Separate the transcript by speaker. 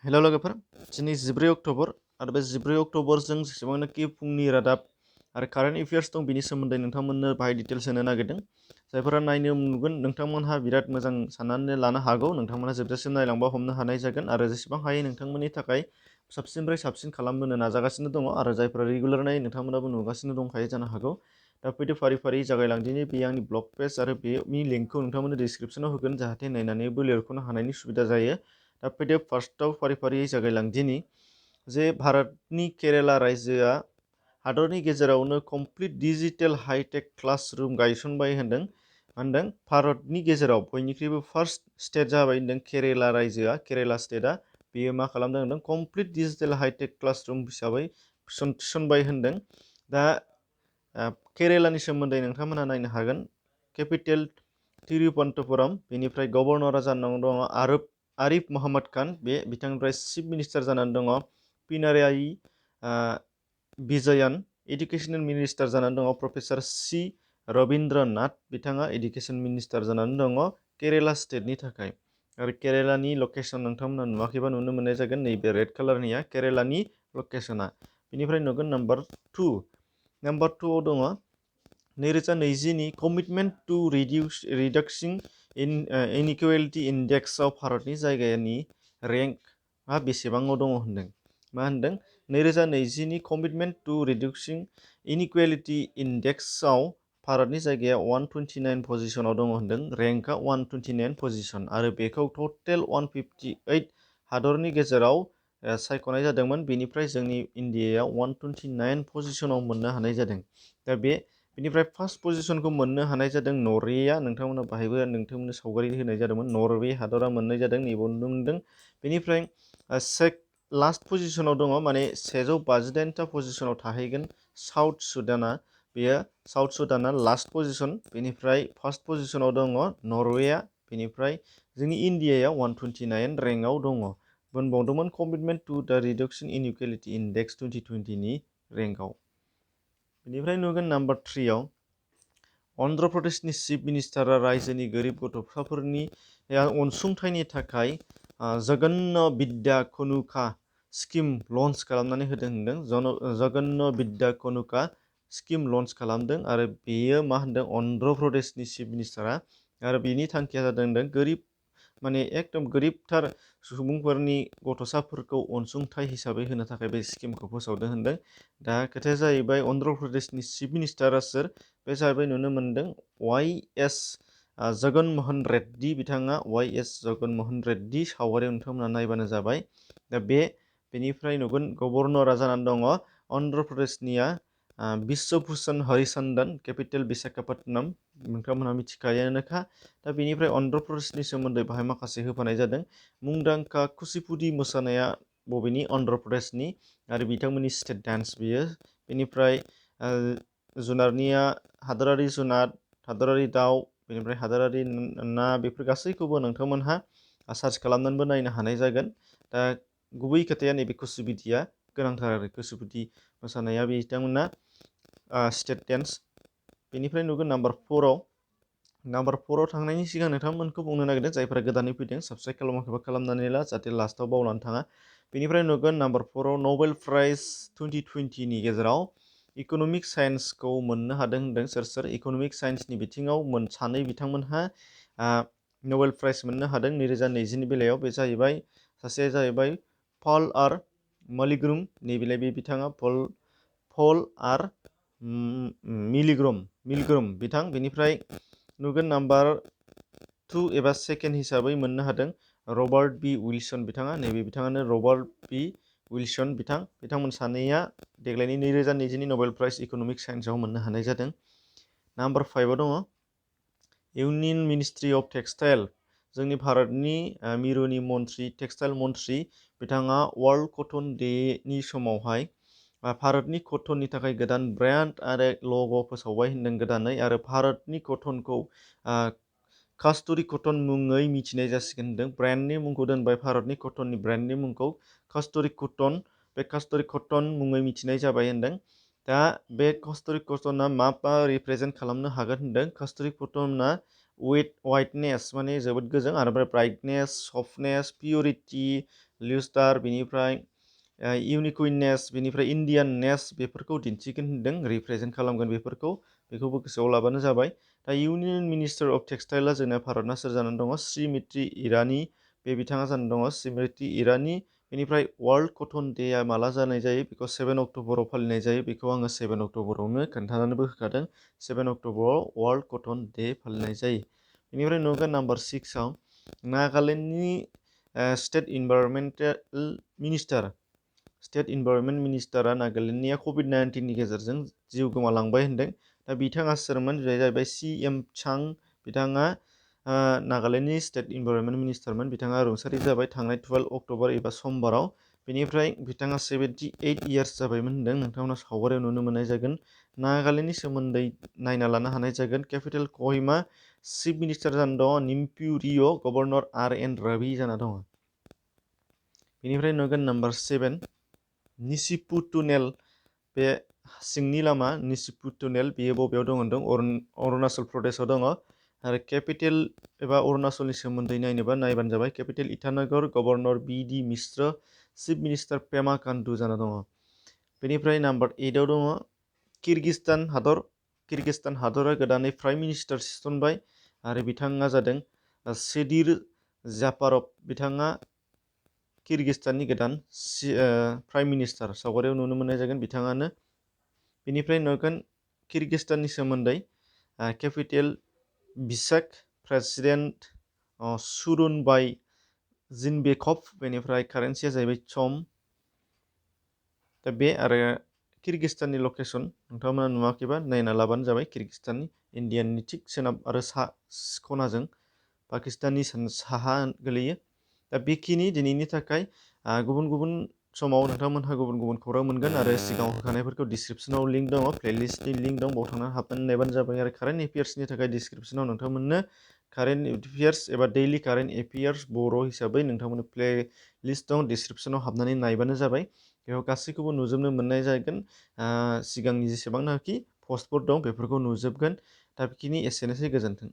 Speaker 1: हेल' लोगोफोर दिनै 14 अक्ट'बर आरो बे 14 अक्ट'बरजों जेसेबांनाखि फुंनि रादाब आरो कारेन्ट एफेयार्स दं बिनि सोमोन्दै नोंथांमोननो बाहाय डिटेल्स होनो नागिरदों। जायफोरा नायनो नुगोन नोंथांमोनहा बिराद मोजां साननानै लानो हागौ। नोंथांमोनहा जोबजासिम नायलांबा हमनो हानाय जागोन आरो जेसेबां हायो नोंथांमोननि थाखाय साबसिननिफ्राय साबसिन खालामबोनो नाजागासिनो दङ आरो जायफोरा रेगुलार नायो नोंथांमोनाबो नुगासिनो दंखायो जानो हागौ। दा फैदो फारि फारि जागायलांदिनि बे आंनि ब्लग पेज आरो बेनि लिंकखौ नोंथांमोननो डिसक्रिपसनाव होगोन जाहाथे नायनानैबो लिरख'नो हानायनि सुबिदा जायो। दा फैदो फार्स्टआव फारि फारियै जागायलांदिनि जे भारतनि केरेला रायजोआ हादरनि गेजेरावनो कमप्लिट डिजिटेल हाइटेक क्लासरुम गायसनबाय होनदों। भारतनि गेजेराव बयनिख्रुइबो फार्स्ट स्टेट जाबाय होनदों केरेला रायजोआ केरेला स्टेटआ बेयो मा खालामदों होनदों कमप्लिट डिजिटेल हाइटेक क्लासरुम हिसाबै थिसनबाय होनदों। दा केरेलानि सोमोन्दै नोंथांमोनहा नायनो हागोन। केपिटेल तिरुवनन्तपुरम, बेनिफ्राय गभर्नरा जानानै दङ आरिफ मोहम्मद खान, बिथांनिफ्राय चिफ मिनिस्टार जानानै दङ पिनारायि विजयन, इडुकेसनेल मिनिस्टार जानानै दङ प्रफेसर सि रबीन्द्रनाथ, बिथाङा इडुकेसन मिनिस्टार जानानै दङ केरेला स्टेटनि थाखाय। आरो केरेलानि लकेसन नोंथांमोना नुवाखैबा नुनो मोननाय जागोन, नैबे रेड कालारनिया केरेलानि लकेसना। बेनिफ्राय नुगोन नाम्बार 2 आव दङ 2020नि कमिटमेन्ट टु रिडक्सिं इनइकुवेलिटि इन्डेक्सआव भारतनि जायगानि रेंकआ बेसेबाङाव दङ होनदों। मा होनदों 2020नि कमिटमेन्ट टु रिडक्सिं इनइकुवेलिटि इन्डेक्सआव भारतनि जायगाया 129 पजिशनाव दङ होनदों। रेंकआ 129 पजिशन आरो बेखौ टटेल 158 हादरनि गेजेराव सायख'नाय जादोंमोन। बेनिफ्राय जोंनि इन्डियाया 129 पजिशनाव मोननो हानाय जादों। दा बेनिफ्राय फार्स्ट पजिशनखौ मोननो हानाय जादों नर्वेआ। नोंथांमोना बाहायबो नोंथांमोननो सावगारि होनाय जादोंमोन। नर्वे हादरा मोननाय जादों, नैबाव नुनो मोनदों। बेनिफ्राय लास्ट पजिशनाव दङ, माने 158था पजिशनाव थाहैगोन साउथ सुडाना। बेयो साउथ सुडाना लास्ट पजिशन। बेनिफ्राय फार्स्ट पजिशनाव दङ नर्वेआ। बेनिफ्राय जोंनि इन्डियाया 129 रेंकआव दङ। मोनबावदोंमोन कमिटमेन्ट टु दा रिडक्सन इनइकुवेलिटि इन्डेक्स 2020नि रेंकआव। बेनिफ्राय नुगोन नाम्बार 3 आव अन्ध्र प्रदेशनि चिफ मिनिस्टारा रायजोनि गोरिब गथ'साफोरनि अनसुंथाइनि थाखाय जगन्न बिद्या कनुका स्किम लन्च खालामनानै होदों होनदों। जगन्न बिद्या कनुका स्किम लन्च खालामदों आरो बेयो मा होनदों अन्ध्र प्रदेशनि चिफ मिनिस्टारा। आरो बेनि थांखिया जादों गोरिब, माने एकदम गोरिबथार सुबुंफोरनि गथ'साफोरखौ अनसुंथाइ हिसाबै होनो थाखाय बे स्किमखौ फोसावदों होनदों। दा खोथाया जाहैबाय अन्ध्र प्रदेशनि चिफ मिनिस्टारा सोर? बे जाहैबाय नुनो मोनदों वाइ.एस. जगन मोहन रेड्डी। बिथाङा वाइ.एस. जगन मोहन रेड्डी। सावगारियाव नोंथांमोना नायबानो जाबाय। दा बेनिफ्राय नुगोन गभर्नरा जानानै दङ अन्ध्र प्रदेशनिया बिश्वभूषण हरिचन्दन, केपिटेल विशाखापट्टनम, नोंथांमोनहा मिथिखायोआनोखा। दा बेनिफ्राय अन्ध्र प्रदेशनि सोमोन्दै बाहाय माखासे होफानाय जादों। मुंदांखा कुचिपुडि मोसानाया बबेनि? अन्ध्र प्रदेशनि आरो बिथांमोननि स्टेट डान्स बियो। बेनिफ्राय जुनारनिया हादोरारि जुनार, हादोरारि दाउ, बेनिफ्राय हादोरारि ना, बेफोर गासैखौबो नोंथांमोनहा सार्च खालामनानैबो नायनो हानाय जागोन। दा गुबै खोथाया नैबे कुचिपुडिया गोनांथार आरो कुचिपुडि मोसानाया बिथांमोना स्टेट डान्स। बेनिफ्राय नुगोन नाम्बार 4 आव थांनायनि सिगां नोंथांमोनखौ बुंनो नागिरदों जायफोरा गोदानै फैदों साबस्क्राइब खालामाखैबा खालामनानै ला, जाहाथे लास्टआव बावनानै थाङा। बेनिफ्राय नुगोन नाम्बार 4 आव नबेल प्राइज 2020नि गेजेराव इक'नमिक साइन्सखौ मोननो हादों होनदों। सोर? इक'नमिक साइन्सनि बिथिङाव सानै बिथांमोनहा नबेल प्राइज मोननो हादों 2020नि बेलायाव। बे जाहैबाय, सासेया जाहैबाय पल आर मलिग्रुम, नैबेलाय बे बिथाङा पल आर मिलग्रम बिथां। बेनिफ्राय नुगोन नाम्बार 2 एबा सेकेन्ड हिसाबै मोननो हादों रबार्ट बि विल्सन बिथाङा। नैबे बिथाङानो रबार्ट बि विल्सन बिथांमोन सानैया देग्लायनि 2020नि नबेल प्राइज इक'नमिक साइन्सआव मोननो हानाय जादों। नाम्बार 5 आव दङ इउनियन मिनिस्ट्रि अफ टेक्सटाइल, जोंनि भारतनि मिरुनि मन्थ्रि, टेक्सटाइल मन्थ्रि बिथाङा वर्ल्ड कटन डेनि समावहाय भारतनि कटननि थाखाय गोदान ब्रेन्ड आरो लग' फोसावबाय होनदों गोदानै। आरो भारतनि कटनखौ कास्तुरि कटन मुङै मिथिनाय जासिगोन होनदों। ब्रेन्डनि मुंखौ दोनबाय, भारतनि कटननि ब्रेन्डनि मुंखौ कास्तुरि कटन। बे कास्तुरि कटन मुङै मिथिनाय जाबाय होनदों। दा बे कास्तुरि कटना मा रिप्रेजेन्ट खालामनो हागोन होनदों? कास्तुरि कटना विथ वाइटनेस माने जोबोद गोजों आरो ओमफ्राय ब्राइटनेस, सफ्टनेस, पिउरिटि, लिउस्टार, बेनिफ्राय इउनिकुइननेस, बेनिफ्राय इन्डियाननेस बेफोरखौ दिन्थिगोन होनदों, रिप्रेजेन्ट खालामगोन बेखौबो गोसोआव लाबानो जाबाय। दा इउनियन मिनिस्टार अफ टेक्सटाइलआ जोंना भारतना सोर जानानै दङ? स्रिमिति इरानी, बे बिथाङा जानानै दङ स्रिमिति इरानी। बेनिफ्राय वर्ल्ड कटन डेआ माला जानाय जायो? बेखौ 7 अक्ट'बराव फालिनाय जायो। बेखौ आङो 7 अक्ट'बरावनो खोन्थानानैबो होखादों। 7 अक्ट'बराव वर्ल्ड कटन डे फालिनाय जायो। बेनिफ्राय नुगोन नाम्बार 6आव नागालेण्डनि state environmental minister, state environment मिनिस्टारा नागालेण्डनिया कभिड-19नि गेजेरजों जिउ गोमालांबाय होनदों। दा बिथाङा सोरमोन? बे जाहैबाय CM चां। बिथाङा नागालेण्डनि स्टेट इनभाइरनमेन्ट मिनिस्टारमोन। बिथाङा रुंसारि जाबाय थांनाय 12 अक्ट'बर एबा समबाराव। बेनिफ्राय बिथाङा 78 इयार्स जाबायमोन होनदों। नोंथांमोना सावगारियाव नुनो मोननाय जागोन। नागालेण्डनि सोमोन्दै नायना लानो हानाय जागोन। केपिटेल कहिमा, चिफ मिनिस्टार जाना दङ निम्पिउ रिय', गभर्नर RN रवि जाना दङ। बेनिफ्राय नुगोन नाम्बार 7 निसिपु टुनेल, बे सिंनि लामा निसिपु टुनेल, बेयो बबेयाव दङ होनदों? अरुणाचल प्रदेशआव दङ। आरो केपिटेल एबा अरुणाचलनि सोमोन्दै नायबानो जाबाय। केपिटेल इटानगर, गभर्नर BD मिश्र, चिफ मिनिस्टार पेमा खान्डु जाना दङ। बेनिफ्राय नाम्बार 8आव दङ किर्गिस्तान हादर। किर्गिस्तान हादरा गोदानै प्राइम मिनिस्टार थिसनबाय आरो बिथाङा जादों सेदिर जापारभ। बिथाङा किर्गिस्ताननि गोदान प्राइम मिनिस्टार, सावगारियाव नुनो मोननाय जागोन बिथाङानो। बेनिफ्राय नुगोन किर्गिस्ताननि सोमोन्दै केपिटेल बिशाक, प्रेसिडेन्ट सुरुनबाय जिनबेकभ, बेनिफ्राय कारेन्सिया जाहैबाय सम। दा बे आरो किर्गिस्ताननि लकेसन नोंथांमोना नुवाखैबा नायना लाबानो जाबाय। किर्गिस्ताननि इण्डियाननि थिग सोनाब आरो सा खनाजों पाकिस्ताननि साहा गोलैयो। दा बेखिनि दिनैनि थाखाय। गुबुन गुबुन समाव नोंथांमोनहा गुबुन गुबुन खौरां मोनगोन आरो सिगाङाव होखानायफोरखौ डिसक्रिपसनाव लिंक दङ, प्लेलिस्टनि लिंक दं, बाव थांनानै हाबनानै नायबानो जाबाय। आरो कारेन्ट एफेयार्सनि थाखाय डिसक्रिपसनाव नोंथांमोननो कारेन्ट एफेयार्स एबा दैलि कारेन्ट एफेयार्स बर' हिसाबै नोंथांमोननो प्ले लिस्ट दं, डिसक्रिपसनाव हाबनानै नायबानो जाबाय। बेयाव गासैखौबो नुजोबनो मोननाय जागोन। सिगांनि जेसेबांनाखि पस्टफोर दं बेफोरखौ नुजोबगोन। दा बेखिनि एसेनोसै, गोजोन्थों।